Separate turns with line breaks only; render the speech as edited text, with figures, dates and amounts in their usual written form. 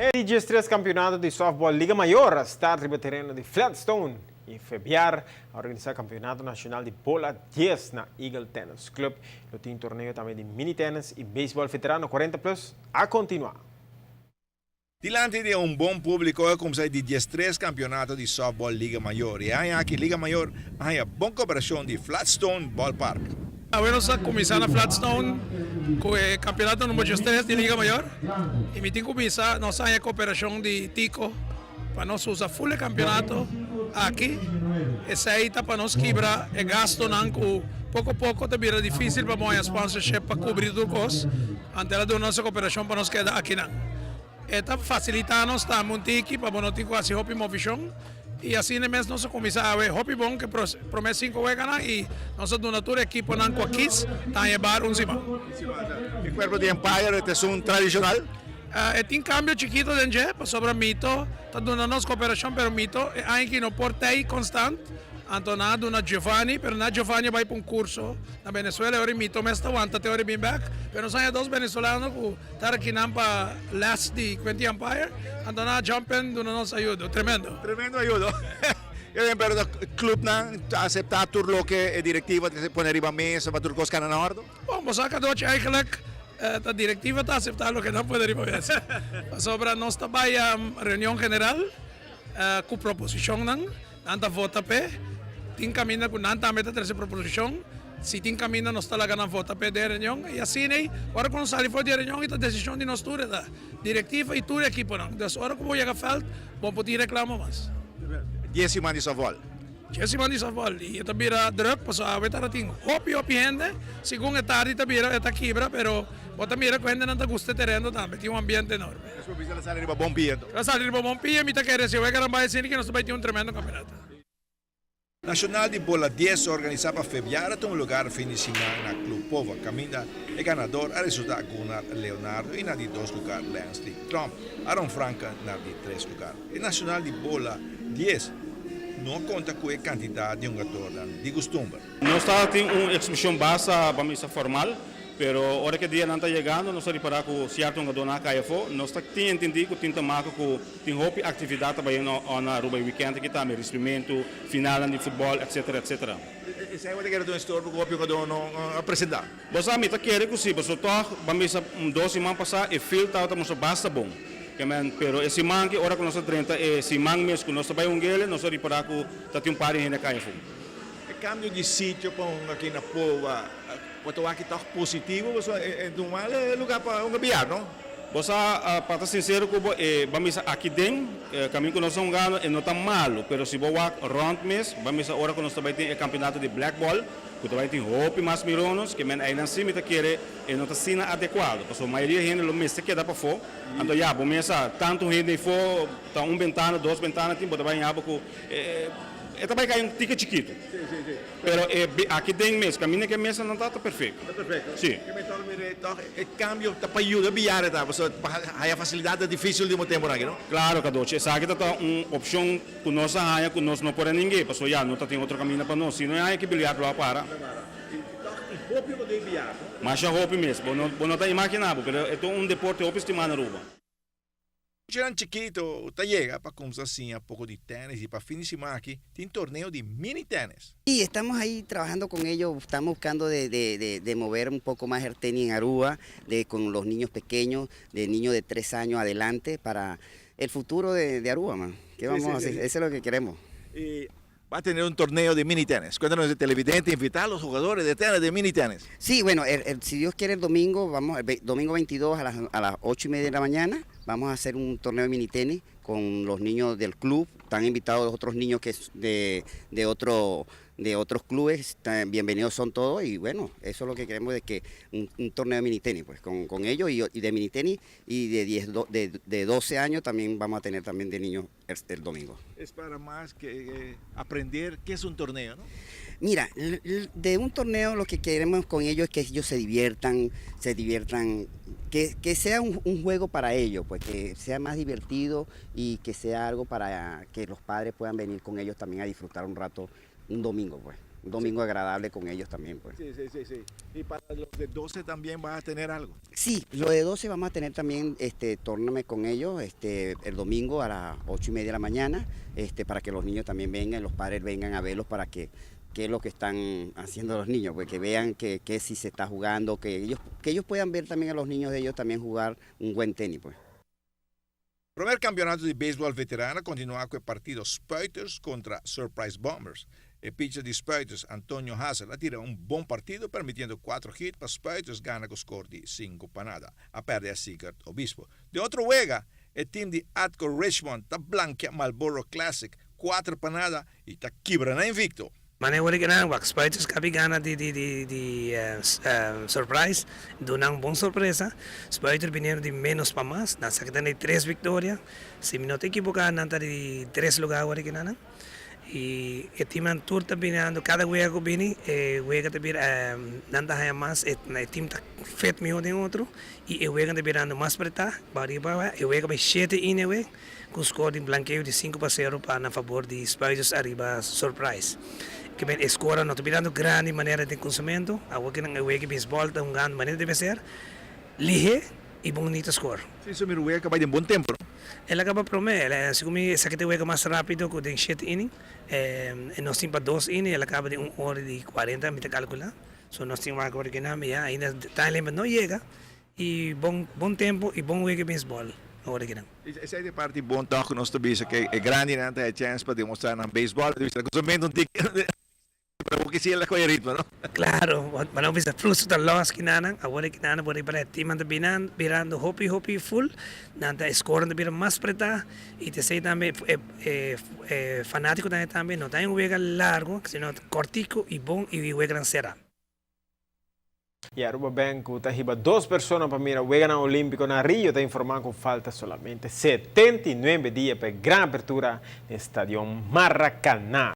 E 13 campeonato di softball Liga Mayor a start riba tereno di Flatstone y FEBIAR a organisa Campeonato Nacional di Bola 10 na Eagle Tennis Club. Lo tin torneo tambe di mini tennis y baseball veterano 40 plus a continua.
Dilanti di un bon publico a cuminsa di 13 campeonato di softball Liga Mayor. Y aki Liga Mayor a bon cooperacion di Flatstone Ballpark.
Awe nos a cuminsa na Flatstone cu e campeonato number 3 di Liga Mayor. Y mi tin cu bisa, nos a cooperacion di Tico pa nos usa full campeonato aki. Esey ta pa nos kibra e gastonan cu poco poco ta bira dificil pa pone sponsorship pa cubri tur cos. Anto el a duna nos cooperacion pa nos keda akinan. E ta facilita nos tambe un tiki pa no tin casi hopi movecion. Y asina mes nos a cuminsa awe hopi bon cu prome cinco weganan y nos a duna tur ekiponan cu a kies ta bar un siman.
E cuerpo di umpire ta un tradicional?
E tin cambio chikito den dje, pasobra Mito ta duna nos cooperacion, pero Mito e aki no por ta constant. Anto nan a duna Giovanni, pero na Giovanni a bay pa un curso na Venezuela, awor Mito mes ta wanta te ora bin back, pero nos tin dos venezolano cu ta akinan pa les di Quinty Umpire, anto nan a jump in duna nos ayudo, tremendo.
Tremendo ayudo. Pero e clubnan ta acepta tur loke e directiva ta pone riba mesa pa tur cos cana na orde?
Bon, bo saca doce eigenlijk e directiva ta acepta loke nan pone riba mesa. Pasobra nos ta bay reunion general cu proposicionnan, nan ta vota pe, tin caminda cu nan tambe ta trece proposicion, si tin caminda nos ta laga nan vota pe den reunion, y asina, ora cu nos sali for di reunion, ta decision di nos tur, ta directiva y tur ekiponan. Dus ora cu bo yega veld, bo por reclamo mas.
10 siman di softball.
10 siman di softball. Y ta bira druk, paso awe ta tin hopi hopi hende, segun e tardi ta bira, ta kibra, pero bo ta mira cu hende nan ta gusta tereno tambe, tin un ambiente enorme.
Despues el a sali riba bon pia.
El a sali riba bon pia, mi ta kere si we caramba asina cu nos ta tin un tremendo campeonato.
Nacional di Bola 10 organisa pa FEBIAR a tuma lugar fin di siman na Club Pova. Caminda e ganador a resulta Gunnar Leonardo y na di dos lugar Lansley Trump. Aaron Franca na di tres lugar. E Nacional di Bola 10 no a conta cu e cantidad di hungador di custumber.
Nos ta tin un exhibición basta pa misa formal, pero ora cu dia nan ta yegando, nos ta ripara cu cierto hungador nan a cay afo. Nos ta tin entendi cu tin te maken cu tin hopi actividad tambe na Aruba e weekend aki tambe, recibimento, final di futbol, etc. Etc.
Esey ta kere un estorbo cu hopi hungador no a presenta?
Bo sa, mi ta kere cu si, paso toch, ban bisa 2 siman pasa, e field tabata mustra basta bon. Kemen, pero e siman cu ora cu nos a drenta e siman mes cu nos ta bay hung'e, nos a ripara cu ta tin un par di hende a cay afo.
E cambio di sitio pa un aki na Pova, bo aki toch positivo, e normal lugar pa un biar, no?
Bo sa, pa ta sincero cu bo, ban bisa aki den, caminda cu nos ta hungando, e no ta malo, pero si bo wak rond mes, ban bisa ora cu nos ta bay tin e campeonato di black ball, cu ta bay tin hopi mas mironos, kemen einan si mi ta kere e no ta asina adecuado, pasobra mayoria hende lo mester keda pafo, anto ya, bo mesa, tanto hende afo, ta un bentana, dos bentana tin, bo ta bay habo cu e ta bay cay un tiki chikito. Pero aki den mes, caminda cu e mesa no ta perfecto.
Ta perfecto.
Si.
E cambio ta pa yuda biar ta, pa haya facilidad ta dificil di un tempo aki, no?
Claro, Cadochi, esaki ta un opcion cu nos a haya cu nos no por ninguém, paso ya no ta tin otro caminda pa nos, si no haya cu biliar lo a para.
Hopi bo den biar, no?
Masha hopi mes, bo no ta imagina, pero e un deporte hopi stima na Aruba.
Muchanan chikito ta yega pa cuminsa siña poco di tennis y pa fin di siman aki tin torneo di mini tennis.
Y estamos ahí trabajando con ellos, estamos buscando de mover un poco más el tenis en Aruba, con los niños pequeños, de niños de 3 años adelante, para el futuro de Aruba, man. ¿Qué vamos a hacer? Eso es lo que queremos.
Y va a tener un torneo de mini tenis. Cuéntanos de televidente, invitar a los jugadores de tenis, de mini tenis.
Sí, bueno, si Dios quiere el domingo, vamos, el domingo 22 a las 8:30 de la mañana, vamos a hacer un torneo de mini tenis con los niños del club. Están invitados los otros niños que es de otros clubes, bienvenidos son todos y bueno, eso es lo que queremos, de que un torneo de mini tenis, pues con ellos y de mini tenis y de 10, de 12 años también vamos a tener también de niños el domingo.
Es para más que aprender qué es un torneo, ¿no?
Mira, de un torneo lo que queremos con ellos es que ellos se diviertan, que sea un juego para ellos, pues que sea más divertido y que sea algo para que los padres puedan venir con ellos también a disfrutar un rato, un domingo, pues. Un domingo agradable con ellos también, pues.
Sí. Y para los de 12 también vas a tener algo.
Sí, lo de 12 vamos a tener también torneo con ellos el domingo a las 8:30 de la mañana, para que los niños también vengan, los padres vengan a verlos para que qué es lo que están haciendo los niños, pues que vean que si se está jugando, que ellos puedan ver también a los niños de ellos también jugar un buen tenis, pues.
Promé kampeonato di beisbòl veterano a kontinuá ku e partido Spuiters kontra Surprise Bombers. E pitcher di Spuiters, Antonio Hassel, a tira un bon partido, permitiendo 4 hits pa Spuiters gana ku score di 5-0. A pèrdè Sigurd Obispo. Den otro wega, e team di Atco Richmond ta blankia Marlboro Classic 4-0 i ta kibra nan invikto.
Mane wori gana, wak Spuiters kabi gana di Surprise, duna un bon sorpresa. Spuiters biniendo di menos pa mas, nan sa di tres viktoria. Si mi no ta ekivoká, nan ta di tres lugá awor aki. I e team tur ta biniendo, kada wega ku bini, e wega ta bira, nan ta mas, e team ta fit mihó di otro, i e wega ta birando mas apretá, ariba, e wega bai 7 inning, ku score di blankeo di 5-0 pa na fabor di Spuiters ariba Surprise. Ke men score no ta birando grandi manera di konsumentu, awor ku e wega beisbòl ta hungando manera debe ser, lihe i bunita score.
Si, so mi wega bai den bon tempu.
El a kaba promé, el a segun mi esaki ta e wega mas rápido ku den 7 inning. Nos tin pa 2 inning, el a kaba di 1 ora di 40, mi ta kalkulá. So nos tin wak ku nan ya ainda time no yega i bon bon tempu i bon wega beisbòl awor aki.
Esei ta e parti bon toch ku nos ta bisa ku e grandinan tin chèns pa demostrá nan beisbòl, bisa konsumentu un tiki pero ku si el a ritmo, no?
Klaro, ma no bisa frustro ta los kinanan, awor kinanan por para team ta binan birando hopi hopi full, nan ta score ta bira mas apretá i te sei tambe fanátiko tambe tambe no ta un wega largu, sino kòrtiku i bon i wega será.
I Aruba Bank ta hiba dos persona pa mira Wega Olímpiko na Rio, ta informá ku falta solamente 79 dia pa e gran apertura na Stadion Maracanã.